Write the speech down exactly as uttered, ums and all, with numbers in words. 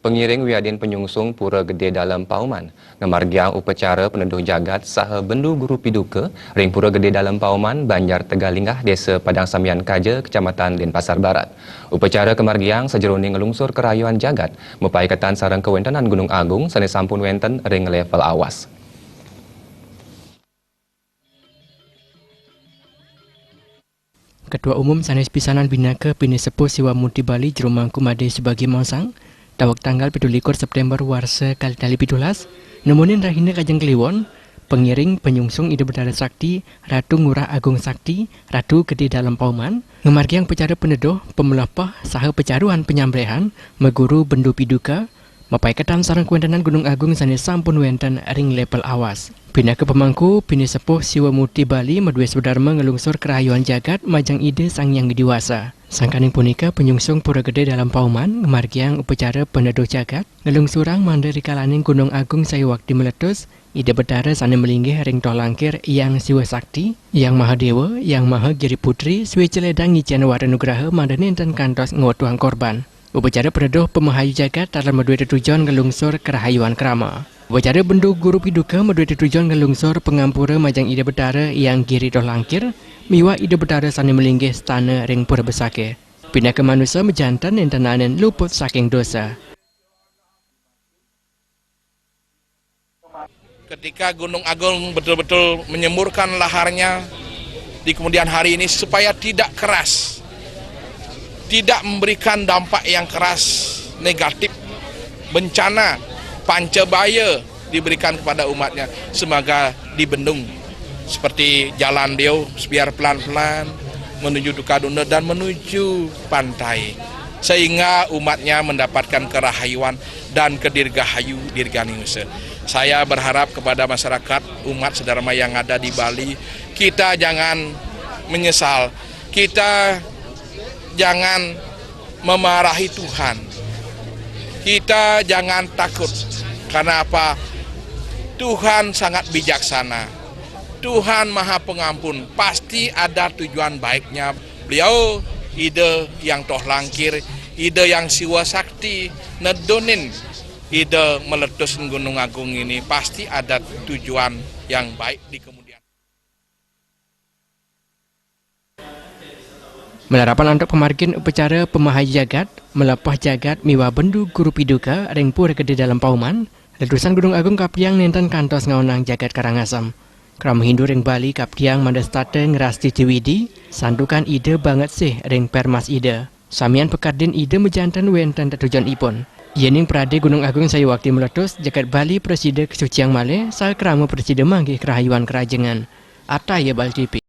Pengiring wiadin penyungsung Pura Gede Dalem Pauman ngamargiang upacara peneduh jagat saha bendu guru piduka ring Pura Gede Dalem Pauman, Banjar Tegalinggah, Desa Padang Sambian Kaja, Kecamatan Denpasar Barat. Upacara kamargiang sajeroning nglungsur karahayuan jagat, mapaiketan sareng kawentenan Gunung Agung sane sampun wenten ring level awas. Ketua Umum sanes pisanan pinaka Pinih Sepuh Siwa Muti Bali Jero Mangku Made Subagi Mausang, daweg tanggal pitu likur September warsa kalih tali pitulas, nemonin rahina Kajeng Kliwon, pengiring penyungsung Ida Betara Sakti, Ratu Ngurah Agung Sakti, Ratu Gede Dalem Pauman, ngamargiang upacara peneduh, pamelepeh, saha pacaruhan panyambrehan, maguru bendu piduka, mapaiketan sareng kawentenan Gunung Agung sane sampun wenten ring level awas. Pinaka pemangku, Pinih Sepuh Siwa Muti Bali madue swadarma nglungsur karahayuan jagat majeng Ida Sang Hyang Widi Wasa. Sangkaning punika, penyungsung Pura Gede Dalem Pauman ngamargiang upacara peneduh jagat, nglungsurang mangda rikalaning Gunung Agung sayuwakti meletus, Ida Betara sane malinggih ring Toh Langkir, Hyang Siwa Sakti, Hyang Mahadewa, Hyang Maha Giri Putri, swaca ledang ngicen wara nugraha mangda nenten kantos ngwetuhang korban. Upacara peneduh pamahayu jagat taler madue tetujon nglungsur karahayuan krama. Upacara bendu guru piduka madue tetujon nglungsur pangampura majeng Ida Betara Hyang Giri Toh Langkir miwah Ida Betara sane malinggih stana ring Pura Besakih. Pinaka manusa majanten nenten naenin luput saking dosa. Ketika Gunung Agung betul-betul menyemburkan laharnya di kemudian hari ini, supaya tidak keras, tidak memberikan dampak yang keras, negatif, bencana, pancabaya diberikan kepada umatnya, semoga dibendung seperti jalan beliau, biar pelan-pelan menuju Dukaduna dan menuju pantai, sehingga umatnya mendapatkan kerahayuan dan kedirgahayu dirganing wisa. Saya berharap kepada masyarakat, umat sedharma yang ada di Bali, kita jangan menyesal, kita jangan memarahi Tuhan, kita jangan takut. Karena apa? Tuhan sangat bijaksana. Tuhan Maha Pengampun, pasti ada tujuan baiknya. Beliau, Ida Hyang Toh Langkir, Ida Hyang Siwa Sakti, nedunin Ida meletus Gunung Agung ini, pasti ada tujuan yang baik di kemudian. Malarapan antuk pamargin upacara pamahayu jagat, malepeh jagat miwah bendu guru piduka ring Pura Gede Dalem Pauman, letusan Gunung Agung kaptiang nenten kantos ngaonang jagat Karangasem. Krama Hindu ring Bali kaptiang mangda setata ngrastiti Widi, santukan Ida banget sih ring permas Ida. Samian pakardin Ida majanten wenten tetujonipun. Yening prade Gunung Agung sayuwakti meletus, jagat Bali prasida kasuciang malih, saha krama prasida manggih karahayuan karahajengan. Ataya Bali T V.